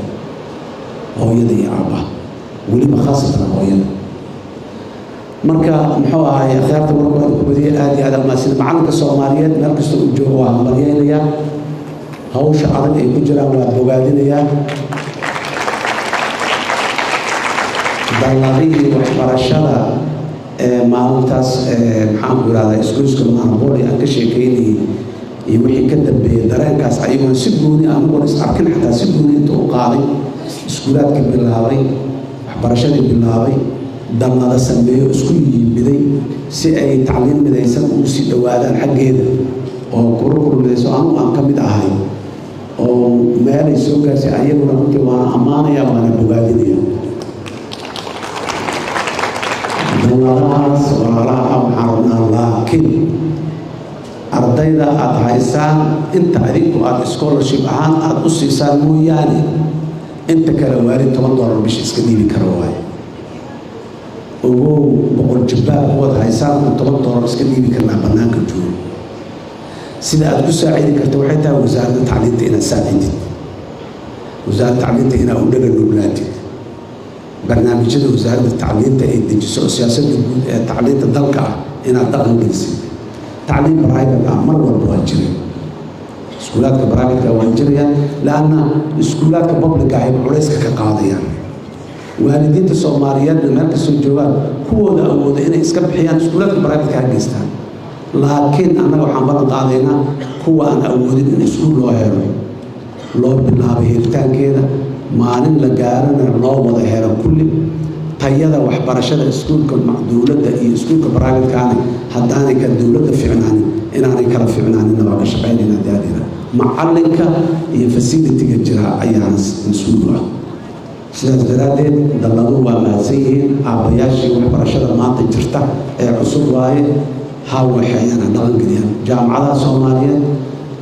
hooyada iyo aabbaha, weliba khaasatan hooyada. Marka muxuu ahaay, akhyaarta marka ku badiyay, aad iyo aad umahadsan. Macalinka Soomaaliyeed meel kasta uu joogo waa hambalyaynayaa, hawsha adag ay ku jiraan waa bogaadinayaa. Dalladihii waxbarashada ee maalintaas, maxaan ku ihahdaa, isgoyska Maanaboli aan ka sheekeynayay iyo wixii ka dambeeyey, dareenkaas ayaguna si gooni, anigoon is arkin xataa, si gooni inta u qaaday, iskuulaadkii bilaabay, waxbarashadii bilaabay, dallada sameeyo, isku yimiday si ay tacliin midaysan ugu sii dhowaadaan xaggeeda, oo curriculum midaysan anugu aan ka mid ahay oo meelay soo gaarsay, ayaguna runtii waana ammaanaya, waana bogaadinaya dalladahaas walaalaha ah. Waxaan rabnaa laakiin ardayda aada haysaan, inta adinku aada scholarship ahaan aada u siisaan mooyaane, inta kale waalid $10 bisha iska dhiibi kara waaye. Ogow, 100 jabbaar kuwaad haysaan oo $10 iska dhiibi karnaa bannaanka joogo. Sida aad ku saacidi karta waxay tahay wasaaradda tacliinta inaad saacidid, wasaaradda tacliinta inaad u dhaga nuglaatid, barnaamijyada wasaaradda tacliinta ay dejiso oo siyaasadda guud ee tacliinta dalka ah inaad dhaqan gelisid. Tacliin private ah mar walba waa jiray, iskuulaadka privateka waa jirayaan, laanna iskuulaadka publica ay culayska ka qaadayaan. Waalidiinta Soomaaliyeedna meel kastoo joogaan, kuwooda awooda inay iska bixiyaan iskuulaadka privateka ha geystaan. Laakiin annaga waxaan ballan qaadaynaa kuwa aan awoodin in iskuul loo helo. Loo bilaabay helitaankeeda, maalin la gaarana loo wada helo kulli. Tayada waxbarashada iskuulka dowladda iyo iskuulka private-kaana haddaanay ka dowladda fiicnaanin, inaanay kala fiicnaaninna waa ka shaqaynayna daadina. Macalinka iyo facility-ga jira ayaana mas-uul u ah. Sidaas daraaddeed, dalladu waa mahadsan yihiin. Aabbayaashii waxbarashada maanta jirta ee cusub waaye. Ha waxeeyaan, ha dhaqangeliyaan. Jaamacadaha Soomaaliyeed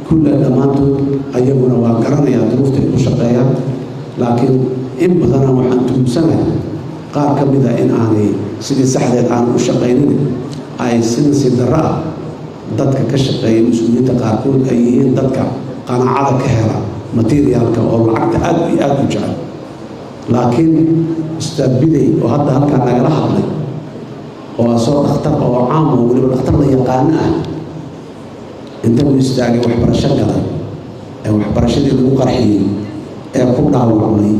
kulle dhammaantood ayaguna waa garanayaa duruufta ay ku shaqeeyaan, laakiin in badana waxaan tuugsanahay qaar ka mid a in aanay sidii saxdeed aan u shaqaynin, ay si nasiib darro ah dadka ka shaqeeya, mas-uuliyiinta qaarkood ay yihiin dadka qanaacada ka hela materialka oo lacagta aad iyo aada u jecel. Laakiin Ustaad Bidey oo hadda halkaa nagala hadlay, oo asoo dhakhtar oo caam oo weliba dhakhtar la yaqaano ah, inta uu istaagay waxbarasho galay ee waxbarashadii lagu qarxiyey ee ku dhaawacmay,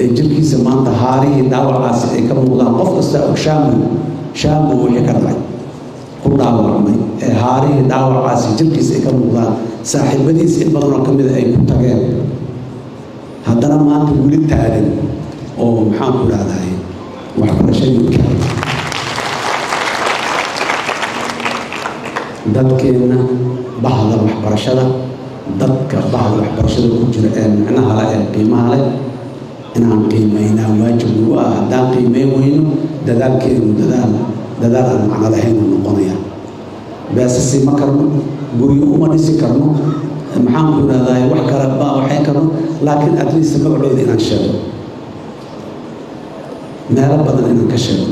ee jirkiisa maanta haarihii dhaawacaasi ay ka muuqdaan, qof kasta og Shaamo, Shaamo wixii ka dhacay, ku dhaawacmay ee haarihii dhaawacaasi jirkiisa ay ka muuqdaan, saaxiibadiis in badanoo ka mida ay ku tageen, haddana maanta weli taagan oo, maxaan ku dhahdaye, waxbarashadii u taagan. Dadkeenna bahda waxbarashada, dadka bahda waxbarashada ku jira ee micnaha leh ee qiimaha leh, inaan qiimaynaa waajib nagu ah. Haddaan qiimeyn weyno, dadaalkeenu dadaal aan macno lahayn uu noqonaya. Beesasi ma karno, guryo uma dhisi karno, maxaan ku idhahdaa, wax kale ba waxayn karno, laakiin at least magacooda inaan sheego, meelo badan inaan ka sheego,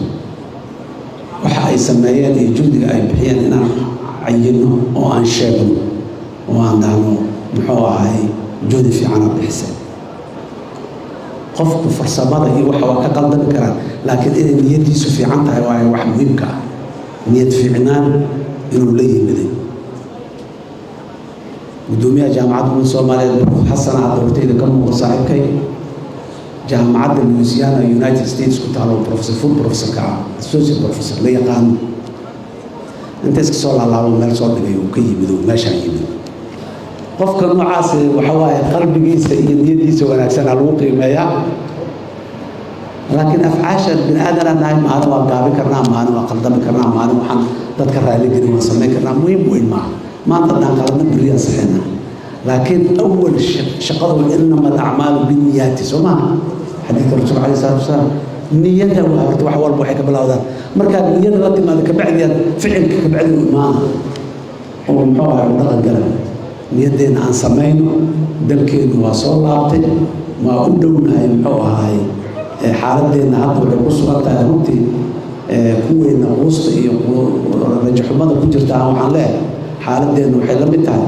waxa ay sameeyeen iyo juhdiga ay bixiyeen inaan cayino oo aan sheegno oo aan dhahno, muxuu ahay, juhdi fiicana bixisay. Qofku farsamada iyo waxa waa ka qaldami karaan, laakiin inay niyadiisu fiican tahay waayo wax muhiimka ah, niyad fiicnaan inuu la yimiday. Gudoomiyaha Jaamacadda Ummadda Soomaaliyeed, Prof Xasan, hadda hortayda ka muuqda, saaxiibkay, Jaamacadda Louisiana, United States ku taalo, professor, full professorka ah, associate professor la yaqaano, inta iska soo laalaabo meel soo dhigay uu ka yimid oo meeshaan yimid. Qofka noocaas waxa waaye qalbigiisa iyo niyadiisa wanaagsanaa lagu qiimeeyaa, laakiin afcaasha bini aadanaa nahay. Maalin waa gaabin karnaa, maalin waa qaldami karnaa, maalin waxaan dadka raaligelin waan samayn karnaa. Muhiim weyn maaha. Maanta haddaan qaladna, berriyaan saxeynaa. Laakiin awal shaqadu إنما الأعمال بالنيات, soo maaha xadiidka Rasuulka عليه الصلاة والسلام? Niyada waa horta wax walba waxay ka bilowdaan. Markaad niyada la timaado, kabacdiyaad ficilka kabacdi u imaana oo, muxuu ahay, u dhaqan gala. Niyadeenna aan samayno. Dalkeennu waa soo laabtay, waa u dhownahay, muxuu ahaay, xaaladeenna hadda waxay ku sugan tahay runtii kuweenna quusta iyo rajaxumada ku jirta. Waxaan leeyahay, xaaladeennu waxay la mid tahay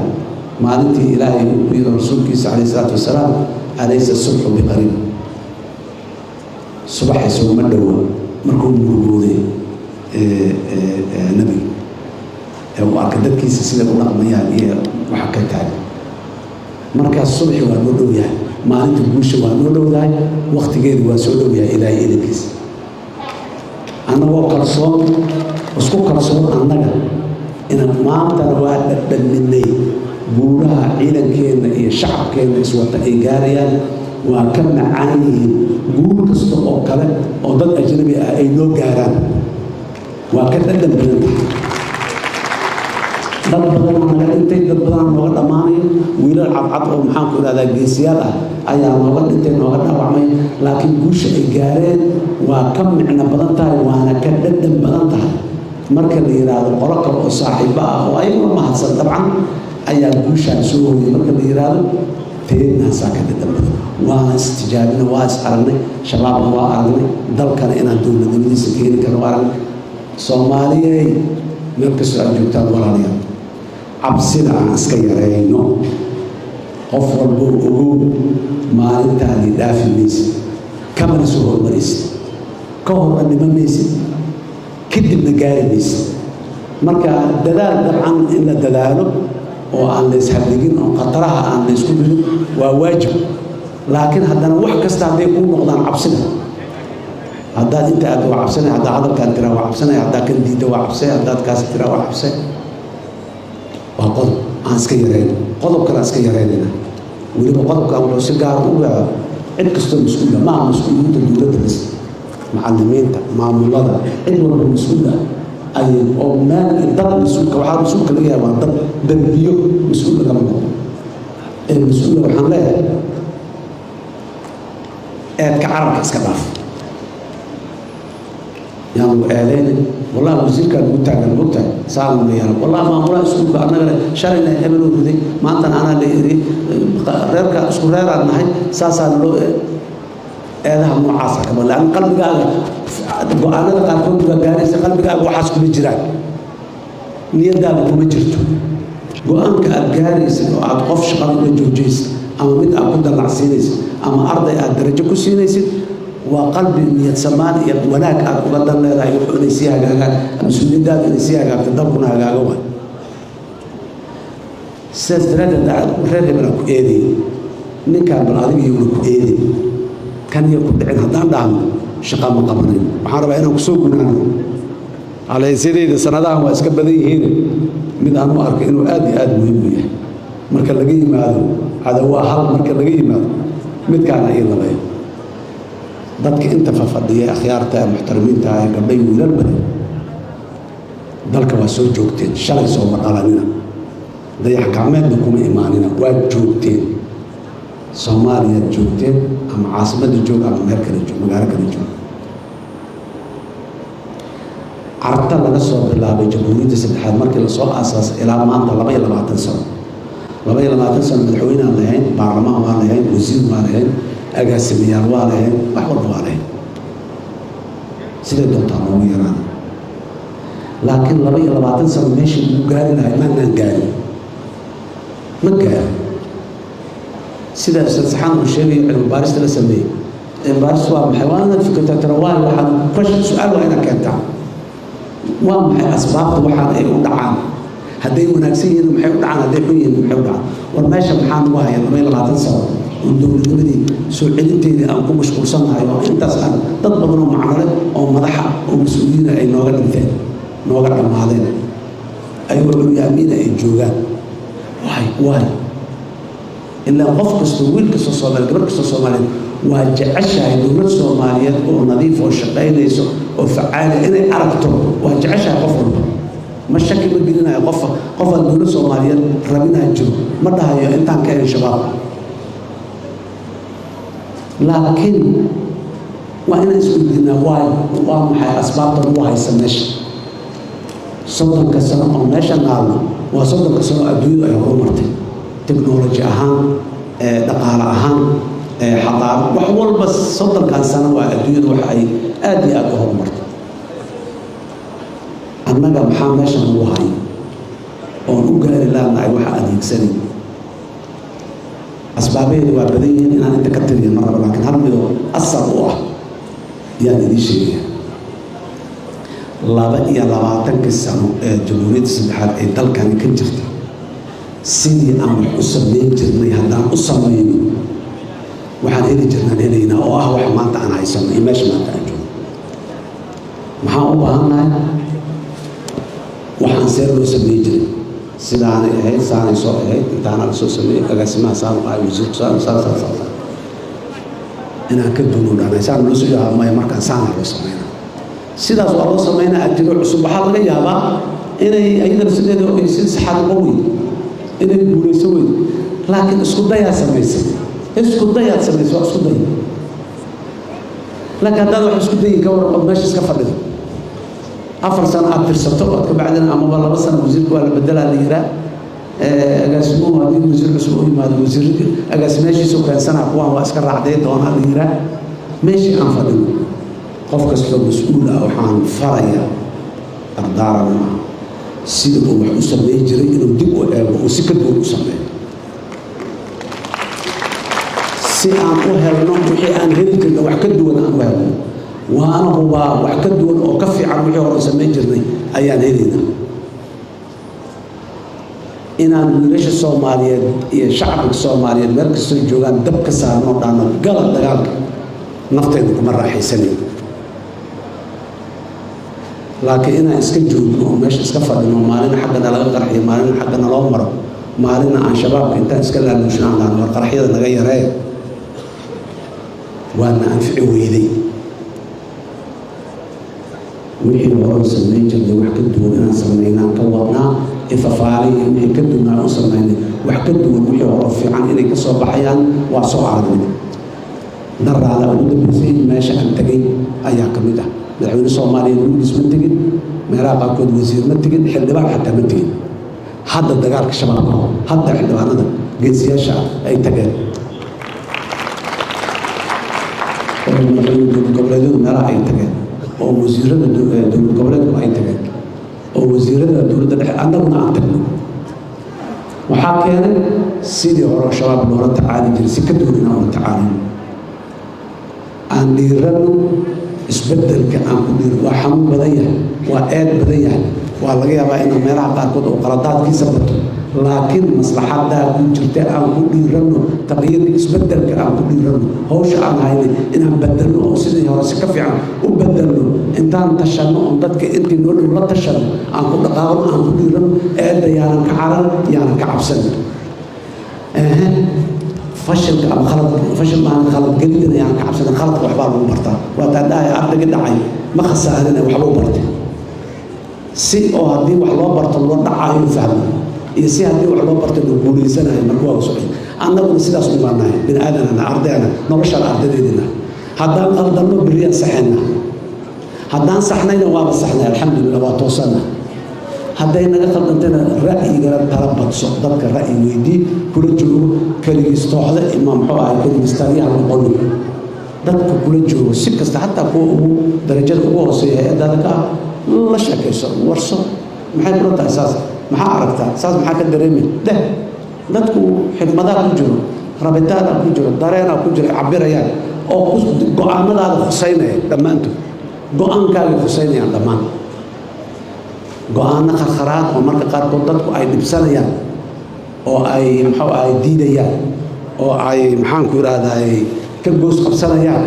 maalintii Ilaahay uu ku yiri rasuulkiisa عليه الصلاة والسلام: أليس الصبح بقريب? Subax isuguma dhowa? Markuu murugooday nabiga ee uu arkay dadkiisa siday u dhaqmayaan iyo waxa ka taagan, markaas subaxi waa noo dhow yahay. Maalinta guusha waa noo dhowdahay, waktigeedu waa soo dhow yahay, Ilaahay idankiisa. Annagoo kalsoon, isku kalsoon annaga inaan maantana waa dhadhaminay guulaha ciidankeenna iyo shacabkeenna iswata ay gaarayaan, waa ka macaan yihiin guul kasta oo kale oo dad ajnabi ah ay noo gaaraan. Waa ka dhadhan badan tahay. Dad badanaa naga dhintay, dad badanaa nooga dhammaanaya, wiilal cadcad oo, maxaan ku idhahdaa, geesiyaal ah ayaa nooga dhintay, nooga dhaawacmay, laakiin guusha ay gaareen waa ka micno badan tahay, waana ka dhadhan badan tahay marka la yidhaahdo qolo kale oo saaxiibo ah oo ayaguna mahadsan dabcan ayaa guushaan soo hooyay. Marka la yidhaahdo teednaasaa ka dhadhan badan. Waa istijaabina, waa is aragnay, Shabaabna waa aragnay, dalkana inaan dowladnimadiisa keeni karno waa aragnay. Soomaaliyey, meel kastoo aad joogtaan, walaalayaal, cabsida aan iska yareyno. Qof walbo ogow, maalintaadii dhaafi maysid, kamana soo hormaraysid, ka horna dhiman maysid, kadibna gaari maysid. Marka dadaal, dabcan in la dadaalo oo aan la ishabdigin oo khataraha aan la isku ridin waa waajib, laakiin haddana wax kasta hadday kuu noqdaan cabsida, haddaad inta aad waa cabsanay, haddaad hadalkaan tiraa waa cabsanay, haddaad kan diidda waa cabsay, haddaad kaas tiraa waa cabsay. Waa qodob aan iska yarayno. Qodob kale aan iska yaraynayna. Weliba qodobkan wuxuu si gaar u gaaro cid kastoo mas-uula, maaha mas-uuliyiinta dowladda bas, macallimiinta, maamulada, cid walba mas-uul ah ay oo meel dad mas-uulka, waxaa mas-uulka laga yahay waa dad dambiyo, mas-uul lagama noqdo ee mas-uula. Waxaan leeyahay, eedka carabka iska dhaaf, yaan lagu eedeynin. Wallahi wasiirkaa lagu taagan, mogtahay, saana la yeelo. Wallahi maamulaha iskuulka annagana shalayna hebeloo riday, maantana anaa la eriyey, reerka isku reeraan nahay, saasaana loo eedaha noocaasa kama laanna qalbigaaga go-aanada qaarkood baa gaaraysa, qalbigaaga waxaas kuma jiraan, niyadaada kuma jirto. Go-aanka aad gaaraysid oo aad qof shaqada uga joojaysid ama mid aad ku dallacsiinaysid ama arday aad darajo ku siinaysid waa qalbi niyad samaan iyo wanaag aad uga dan leedahay, wuxuu inay sii hagaagaan, mas-uuliyaddaadu inay sii hagaagto, dalkuna hagaago waay. Sidaas daraaddeed reer hebel aan ku eeday ninkaan, bal adiga iyowna ku eeday kan iyo ku dhicin, haddaan dhahno shaqa ma qabanayn. Waxaan rabaa inaan kusoo gunaano alhaysyadayda. Sanadahan waa iska badan yihiin, mid aan u arkay inuu aad iyo aad muhiim u yahay marka laga yimaado cadawaa hal, marka laga yimaado midkaana ii labeeyo. Dadka inta fafadhiya, akhyaarta ee muxtarimiinta ee gabdhay wiilal badan, dalka waa soo joogteen, shalay sooma dhalanina, dayax gacmeedna kuma imaanina, waa joogteen, Soomaaliyaad joogteen, ama caasimadda joog ama meel kale joog, magaalo kale joog. Carta laga soo bilaabay Jamhuuriyadda saddexaad markii lasoo aasaasay ilaa maanta 22 sano, 22 sano madaxweynaan lahayn, baarlamaan waa lahayn, wasiir waa lahayn, agaasimayaal waa lahayn, wax walba waa lahayn, siday doontaa loogu yaraana. Laakiin 22 sano meeshii ugu gaari lahay maanaan gaarin, ma gaarin. Sida Ustaad Saxaan uu sheegayo, cilmi baarista la sameeyey, cilmi baaristu waa maxay? Waa inaad fikirtaa, tira waay waxaad question, su-aal waa inaad keentaa: waa maxay asbaabta waxaan ay u dhacaan? Hadday wanaagsan yihiin maxay u dhacaan? Hadday xun yihiin maxay u dhacaan? War meesha maxaa nagu haya 22 sano oo dowladnimadii soo celinteedii aan ku mashquulsannahay, oo intaas aan dad badan oo macno leh oo madaxa oo mas-uuliyiina ay nooga dhinteen, nooga dhammaadeen, ayagoo curyaamiina ay joogaan? Waay waay, ilaa qof kastoo, wiil kastoo Soomaaliyeed, gabar kastoo Soomaaliyeed waa jeceshahay dowlad Soomaaliyeed oo nadiif oo shaqaynayso oo facaala inay aragto, waa jeceshahay qof walba. Ma shaki ma gelinayo qof qof aan dowlad Soomaaliyeed rabinaa jiro, ma dhahayo intaan ka ahayn Shabaab. Laakiin waa inaan isweydiinaa waay, waa maxay asbaabta ugu haysa meesha 30-ka sano oo meesha naalno? Waa 30-ka sano adduunyadu ay horumartay, technology ahaan, dhaqaale ahaan, xadaaro, wax walba. 30-kan sano waa adduunyadu waxa ay aad iyo aad u horumartay. Annaga maxaa meesha nagu hayo oon u gaari laanahay waxa adeegsanay? Asbaabaheedu waa badan yihiin, inaan inta ka tiriya ma rabo, laakiin hal midoo asal u ah yaan idiin sheegaya. 22-kii sano ee Jamhuuriyadda saddexaad ee dalkani ka jirta, sidii aan wax u samayn jirnay haddaan u samayno, waxaan heli jirnaan helaynaa, oo ah wax maanta aan haysano iyo meesha maanta aan joogno. Maxaan u baahannahay? Waxaan see loo samayn jiray, sidaanay ahayd, saanay soo ahayd, intaana la soo sameeyey, agaasimaha saan ahay, wasiirku saan saan saan saan saan, inaan ka duuno dhanay saan loo soo yahaa maya, markaan saana loo sameynaa, sidaas waa loo sameynaa. Ajiro cusub waxaa laga yaabaa inay ayadana sideeda ay si saxaad uga weyn inay guulayso weyn, laakiin isku dayaa samaysay, isku dayaad samaysay, waa isku day. Laakiin haddaad wax isku dayin ka waran, ood meesha iska fadhido, 4 sano aad tirsato, ood ka bacdina amaba 2 sano wasiirka waa la bedelaa la yiraa, agaasimuhu haddii wasiir cusub u yimaado, wasiir agaasimeeshiisu keensanaa, kuwaan waa iska raacday doonaa la yiraa, meeshii aan fadhino. Qof kastoo mas-uul ah waxaan farayaa, dardaaran ah, sida uu wax u sameyn jiray inuu dib u eego oo si ka duwan u sameeyo, si aan u helno wixii aan heli jirna, wax ka duwan aan u helno. Waana hubaa wax ka duwan oo ka fiican wixii hore samayn jirnay ayaan helaynaa. Inaan wiilasha Soomaaliyeed iyo shacbiga Soomaaliyeed meel kastoo joogaan dab ka saarnoo dhahno gala dagaalka, naftaydu kuma raaxaysanayn. Laakiin inaan iska joogno oo meesha iska fadhino, maalina xaggana laga qarxiyo, maalina xaggana loo maro, Maalinna aan Shabaabka intaan iska laaluushnaan lahan, war qaraxyada naga yaree, waana anfici weyday. Wixii horan samayn jirnay wax ka duwan inaan samaynaan ka wadnaa. Ifafaalihii wixii ka duwanaa u samaynay, wax ka duwan wixii horo fiican inay ka soo baxayaan waa soo aragnay. Daraada ugu dambeysay meesha aan tegay ayaa ka mid ah. Madaxweyne Soomaaliyeed weligiis ma tegin meelaha qaarkood, wasiir ma tegin, xildhibaan xataa ma tegin. Hadda dagaalka Shabaab ka hor, hadda xildhibaanada geesiyaasha ay tageen oo madaxweyne dowlad goboleedyadu meelaha ay tageen oo wasiirada dowlad goboleedku ay tageen oo wasiirada dowladda dhexe annaguna aan tagno, waxaa keenay sidii hore Shabaab loola tacaali jiray si ka duwan inaan ula tacaalino. Aan dhiirano isbeddelka, aan ku dhiiro. Waa xanuun badan yahay, waa eed badan yahay, waa laga yaabaa inuu meelaha qaarkood oo qaladaadkiisa bato, laakiin maslaxadaa ku jirta. Aan ku dhiirano taqyiirka, isbeddelka aan ku dhiirano. Hawsha aan haynay inaan bedelno oo sidii hore si ka fiican u bedelno, intaan tashanno oon dadka intii noo dhow la tashanno aan ku dhaqaaqno, aan ku dhiirano. Eedda yaanan ka carar, yaanan ka cabsan. Fashilka ama khalad, fashil maahan, khalad gelidina yaanan ka cabsanin. Khaladka waxbaa lagu bartaa. Waa taan dhahay, ardayga dhacay ma khasaarina, waxbuu bartay. Si oo haddii wax loo barto loo dhacayo fahmo, iyo si haddii wax loo barto loo guulaysanayo. Marka waa socday, annaguna sidaas u baanahay. Bini aadanana, ardayana, noloshaan ardadeedina. Haddaan qaldanno, berriyaan saxayna. Haddaan saxnayna, waaba saxnay, alxamdulillah, waa toosana. Hadday naga khaldantayna, ra'yigana tala badso, dadka ra'yi weydii kula joogo. Keligiis tooxda ima muxuu ahay, keligiis taliyaha noqonin. Dadka kula joogo si kasta, xataa kuwa ugu darajada ugu hooseeya hay-adaada ka ah, la sheekayso, warso: maxay kula tahay saas? Maxaa aragtaa saas? Maxaa ka dareemi dheh? Dadku xikmadaa ku jiro, rabitaanaa ku jiro, dareenaa ku jiro, cabirayaan oo go-aanadaada khusaynaya. Dhammaantood go-aankaagay khusaynayaan dhammaan. Go-aano kharkharaad oo marka qaarkood dadku ay dhibsanayaan oo ay muxuu ahay diidayaan oo ay, maxaanku idhaahdaay, ka goos qabsanayaan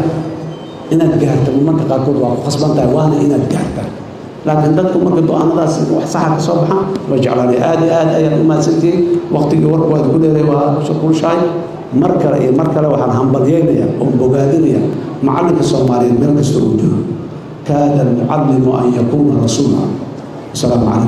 inaad gaarto marka qaarkood waa ku khasban tahay, waana inaad gaartaa. Laakiin dadku marka go-aanadaas wax saxa ka soo baxaan waa jeclaanay. Aad iyo aad ayaad u mahadsantihiin. Waqtigii warku waad ku dheeray, waa shuquulshahay. Mar kale iyo mar kale waxaan hambalyaynayaa oo bogaadinayaa macallinka Soomaaliyeed meel kasta uu joogo. Kaada almucallimu an yakuuna rasuula. Wasalaamu calaykum.